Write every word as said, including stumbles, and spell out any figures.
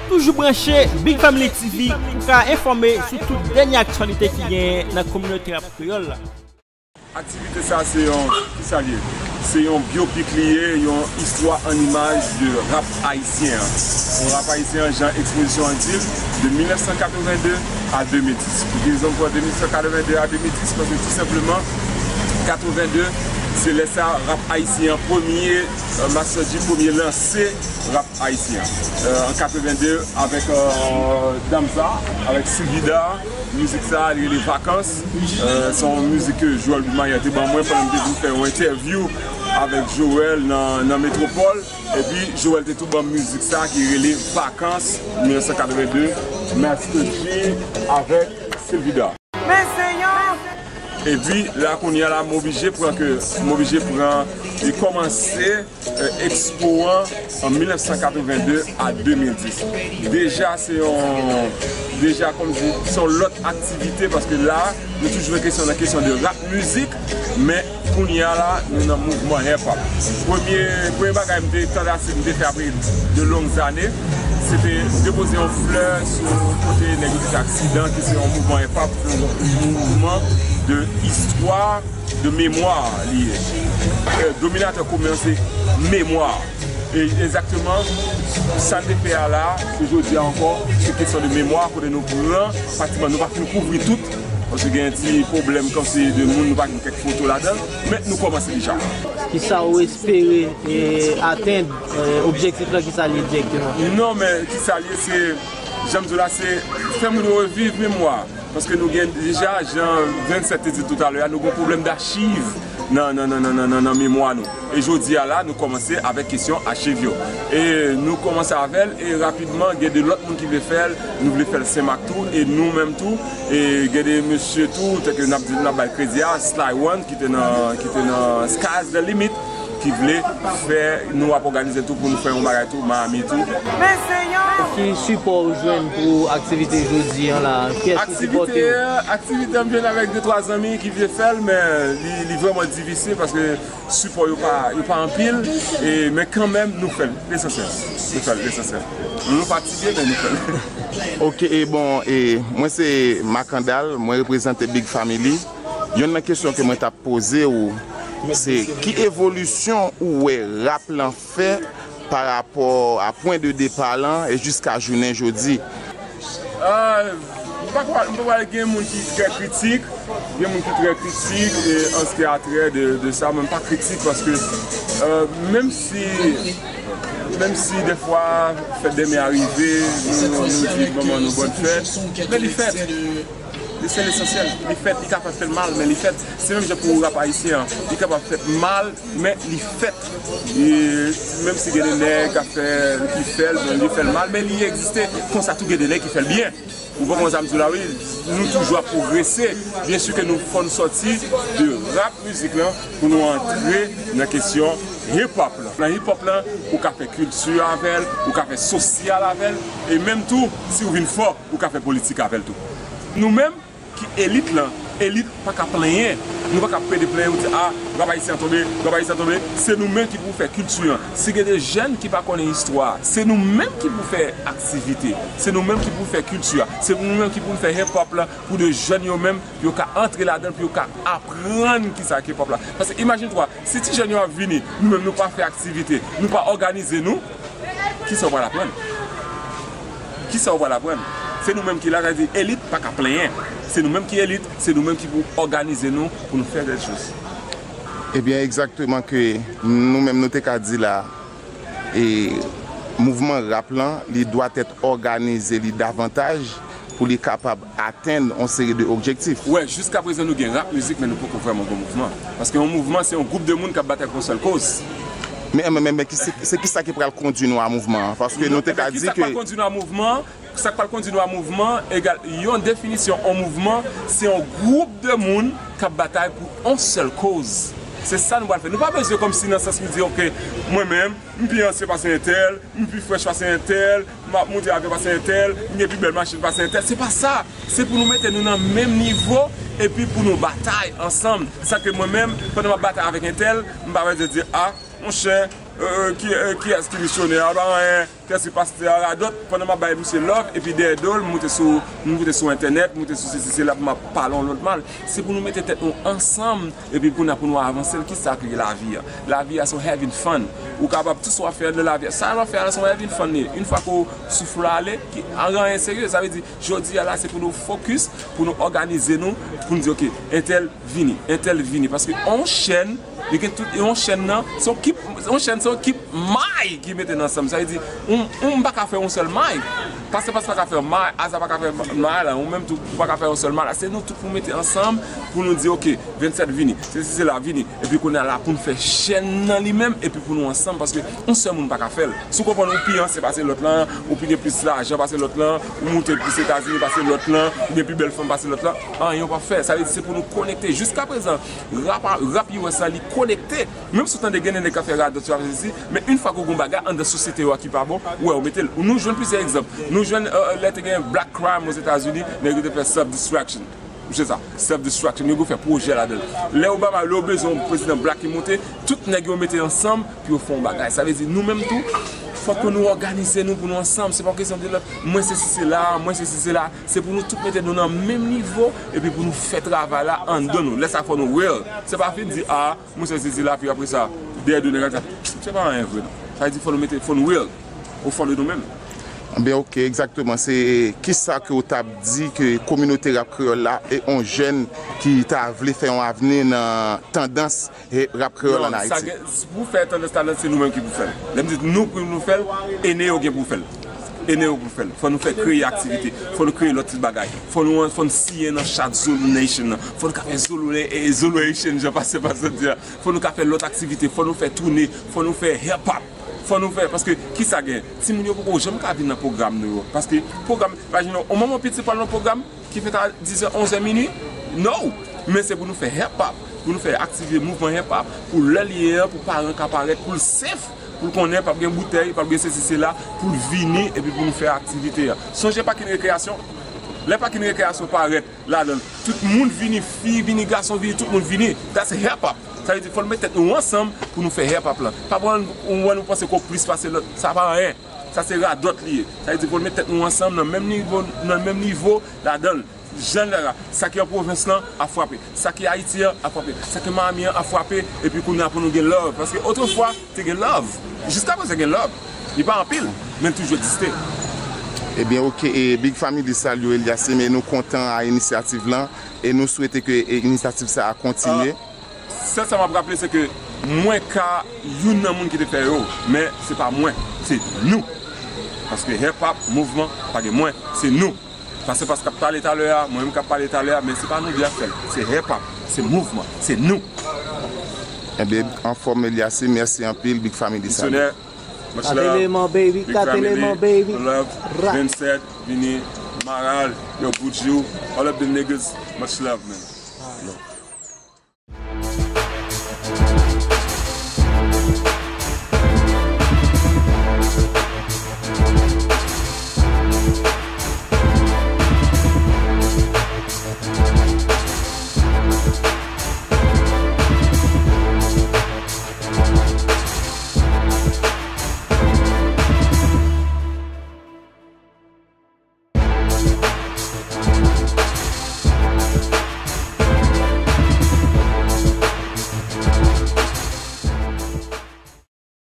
Toujou branche Big Family T V pou ka enfòme sou tout dènye aktyalite ki genyen nan kominote rap kreyòl la. Aktivite sa se yon, ki sa l ye? Se yon biopic li ye, yon istwa an imaj de rap ayisyen an. Yon rap ayisyen an, jan ekspozisyon an di l, de mil nèf san katreven de a de mil dis. Pou ki rezon m pran de mil nèf san katreven de a de mil dis? Paske tou senpleman, katreven de, se lè sa rap ayisyen an premye, euh, Master J premye lanse rap ayisyen an. Euh, an katreven de, avèk, euh, dam sa, avèk Sylvida, mizik sa, li rele Vakans. Euh, se yon mizik ke Joel Dumayer te ban mwen pandan m te vin fè yon entèvyou avèk Joel nan, nan Metwopòl. Epi Joel te tou ban m mizik sa ki rele Vakans, mil nèf san katreven de, Master J avèk Sylvida. Epi la kounye a la, m oblije pran ke, m oblije pran e kòmanse, euh, ekspo an an mil nèf san katreven de a de mil dis. Deja se yon, deja kòmsi se yon lòt aktivite, paske la nou toujou nan kesyon, nan kesyon de rap mizik, men kounye a la nou nan mouvman hip hop. Premye, premye bagay m te tandase m te fè apre de long zane, se te depoze yon flè sou kote nèg yo te fè aksidan, ki se yon mouvman hip hop, se yon mouvman de istwa, de memwa li ye. Euh, dominatè komen an se memwa. E egzakteman, sa n te fè a la, se jodi a ankò, se kesyon de memwa, kote nou pran, pratiman, nou pa fin kouvri tout, paske gen ti pwoblèm kòmsi de moun, nou pa gen kèk foto ladan, men nou kòmanse deja. Kisa ou espere, e, atenn, e, objektif lan, kisa l ye dirèkteman? Non, men kisa l ye, se, jan m di w la, se fè moun yo reviv memwa. Paske nou gen deja, jan vennsèt te di l toutalè a, nou gen pwoblèm dachiv nan, nan, nan memwa nou. E jodi a la, nou kòmanse avèk kesyon achiv yo. E nou kòmanse avè l, e rapidman, gen de lòt moun ki vle fè l, nou vle fè l Senmak tou, e nou menm tou, e gen de mesye tou, tanke n ap di, n ap bay kredi a, Sly One, ki te nan, ki te nan Sky's the Limit, ki vle fè, nou ap òganize tou pou nou fè yon bagay tou, Miami tou. Ki sipò ou jwenn pou aktivite jodi an la? Kiyès ki sipòte w? Aktivite, aktivite m jwenn avèk de twa zanmi ki vle fè l, men li, li vrèman difisil paske sipò yo pa, yo pa anpil, e, men kanmenm nou fè l, lesansyèl. Nou fè l, lesansyèl. Nou fatige, men nou fè l. Ok, e bon, e, mwen se Makandal, mwen reprezante Big Family. Yonn nan kesyon ke mwen t ap poze w, se ki evolisyon ou wè rap lan fè pa rapò a pwen de depa lan e jiska jounen jodi? Ah, m pa kwè, m pa kwè gen moun ki trè kritik, gen moun ki trè kritik, e, an se ki a trè de, de sa, men m pa kritik paske, euh, menm si, menm si dèfwa fèt dèmen a rive, nou, nou di manman nou bòn fèt, men li fèt. Li se lesansyèl. Li fèt, li kapab fè l mal, men li fèt. Se menm jan pou rap ayisyen an. Li kapab fèt mal, men li fèt. E menm si gen de nèg k ap fè, ki fè l, men li fè l mal, men li egziste. Konsa tou gen de nèg ki fè l byen. Ou konprann sa m di w la, wi. Nou toujou ap pwogrese. Byen si ke nou fò n sòti de rap mizik lan pou nou antre nan kesyon hip hop lan. Nan hip hop lan, ou ka fè kilti avè l, ou ka fè sosyal avè l, e menm tou, si w vin fò, ou ka fè politik avè l tou. Nou menm ki elit lan, elit pa ka plenyen. Nou pa ka plede plenyen, ou di, "Ah, rap ayisyen an tonbe, rap ayisyen an tonbe." Se nou menm ki pou fè kilti an. Si gen de jèn ki pa konnen istwa, se nou menm ki pou fè aktivite. Se nou menm ki pou fè kilti a. Se nou menm ki pou fè hip hop la, pou de jèn yo menm, yo ka antre ladan l, pou yo ka aprann kisa ki hip hop la. Paske imajine twa, si ti jèn yo ap vini, nou menm nou pa fè aktivite, nou pa òganize nou, kisa w pral aprann? Kisa w pral aprann? Se nou menm ki la, sa vle di elit pa ka plenyen. Se nou menm ki elit, se nou menm ki pou òganize nou pou nou fè tèl choz. Ebyen, egzakteman ke nou menm nou te ka di la, e mouvman rap lan, li dwatèt òganize li davantaj pou li kapab atenn yon seri de objektif. Wè, jiska prezan nou gen rap mizik, men nou poko vrèman gon mouvman. Paske yon mouvman, se yon gwoup de moun k ap batay pou yon sèl koz. Men, men, men, men ki, se, se kisa ki pral kondui nou a mouvman an? Paske nou te ka di ke... Sa k pral kondui nou a mouvman, sa k pral kondui nou a mouvman, egal, yon definisyon yon mouvman, se yon gwoup de moun k ap batay pou yon sèl koz. Se sa nou pral fè. Nou pa bezwen kòmsi nan sans nou di, oke, mwen menm, m pi ansyen pase entèl, m pi frèch pase entèl, m ap moute avyon pase entèl, m gen pi bèl machin pase entèl. Se pa sa. Se pou nou mete nou nan menm nivo epi pou nou batay ansanm. Sa ke mwen menm, pandan m ap batay avèk entèl, m pa bezwen di, a, monchè, euh, ki, euh, kiyès ki misyonè a, pa anyen, kiyès ki pastè a, radòt, pandan m ap bay misye love, epi dèyè do l, m moute sou, m moute sou entènèt, m moute sou sesi, sela, pou m ap pale yon lòt mal. Se pou nou mete tèt nou ansanm, epi pou n a, pou nou avanse l, kisa ki lavi a? Lavi a se yon having fun. Ou kapab tout sa w ap fè anndan lavi a. Sa w ap fè a la se yon having fun li ye. Yon fwa ke w souf la ale, ki, anyen serye, sa vle di, jodi a la, se pou nou focus, pou nou òganize nou, pou nou di, oke, entèl vini, entèl vini. Paske yon chèn, li gen tout, yon chèn nan, se yon ekip, yon chèn se yon ekip may ki mete n ansanm. Sa vle di, ou, ou m pa ka fè yon sèl may. Pastè Pas pa ka fè may, Aza pa ka fè may la, ou menm tou, ou pa ka fè yon sèl may la. Se nou tout pou mete ansanm, pou nou di, oke, vennsèt vini, se, se, se la vini. Epi kounye a la, pou n fè chèn nan li menm, epi pou nou ansanm, paske yon sèl moun pa ka fè l. Si w konprann ou pi ansyen pase lòt lan, ou pi gen plis lajan pase lòt lan, ou moute plis Etazini pase lòt lan, ou gen pi bèl fanm pase lòt lan, anyen w p ap fè. Sa vle di se pou nou konekte. Jiskaprezan, rap, rap U S la, li konekte. Menm si w tande gen de nèg k ap fè radòt sou afè sesi, men yon fwa ke w gen yon bagay anndan sosyete yo a ki pa bon, ou wè, ou mete l. Nou jwenn plizyè egzanp. Nou jwenn, euh, lè te gen black crime Ozetazini, nèg yo te fè self destruction. Ou se sa, self destruction, yo gen fè pwojè ladan l. Lè Obama, lè yo bezwen yon prezidan black ki monte, tout nèg yo mete ansanm pou yo fè yon bagay. Sa vle di nou menm tou, fòk ke nou òganize nou pou nou ansanm. Se pa yon kesyon de lòt, mwen se si se la, mwen se si se la. Se pou nou tout mete nou nan menm nivo, epi pou nou fè travay la anndan nou. Lè sa fò nou real. Se pa vin di, a, mwen se si se la, epi apre sa, dèyè do nèg ap di, se pa anyen vre non. Sa vle di fò nou mete, fò nou real. Ou fò de nou menm. Ebyen, oke, egzakteman. Se kisa ke w t ap di ke kominote rap kreyòl la e yon jèn ki ta vle fè yon avni nan tandans e rap kreyòl ann Ayiti? Pou fè tandans la, se nou menm ki pou fè l. Lè m di nou pou nou fè l, ene yo gen pou fè l. Ene yo pou fè l. Fò nou fè kreye aktivite. Fò nou kreye lòt ti bagay. Fò nou, fò nou siyen nan chat Zulu Nation nan. Fò nou ka fè Zulu, e, Zulu Nation, jan pastè Pas di a. Fò nou ka fè lòt aktivite. Fò nou fè toune. Fò nou fè hip hop. Fò nou fè, paske kisa gen? Timoun yo poko janm ka vin nan pwogram nou yo. Paske pwogram, imajine w, yon manman pitit pral nan pwogram ki fèt a dizè, onzè, minui? No! Men se pou nou fè hip hop, pou nou fè aktive mouvman hip hop, pou lè l ye an, pou paran ka parèt, pou l safe, pou l konnen p ap gen boutèy, p ap gen sesi, sela, pou l vini, epi pou nou fè aktivite a. Sonje pakin rekreyasyon. Lè pakin rekreyasyon parèt, ladan l. Tout moun vini, fi vini, gason vini, tout moun vini. That's hip hop. Sa vle di fò n met tèt nou ansanm pou nou fè hip hop lan. Pa pran ou wè nou panse ke w plis pase lòt. Sa pa anyen. Sa se radòt li ye. Sa vle di fò n met tèt nou ansanm nan menm nivo, nan menm nivo ladan l. Jan l la, sa ki an pwovens lan ap frape. Sa ki Ayiti an ap frape. Sa ki Miami an ap frape. Epi kounye a pou nou gen love. Paske otrefwa, te gen love. Jiskaprezan gen love. Li pa anpil, men l toujou egziste. Ebyen, oke, e Big Family salye w, Eliasim, e nou kontan a inisyativ lan, e nou swete ke, e, inisyativ sa a kontinye. Ah, sèl sa m ap raple, se ke mwen ka youn nan moun ki te fè yo, men se pa mwen, se nou. Paske hip hop, mouvman, pa gen mwen, se nou. Pastè Pas k ap pale talè a, mwen menm k ap pale talè a, men se pa nou de ap fè l. Se hip hop, se mouvman, se nou. Ebyen, anfòm, Eliasim, mèsi anpil, Big Family salye w. Misyonè, much love. Kateleman, baby, Big Family, kateleman, baby. Love, Ra. Vennsèt, vini, Maral, yo, Boudjou, all of the niggas, much love, man.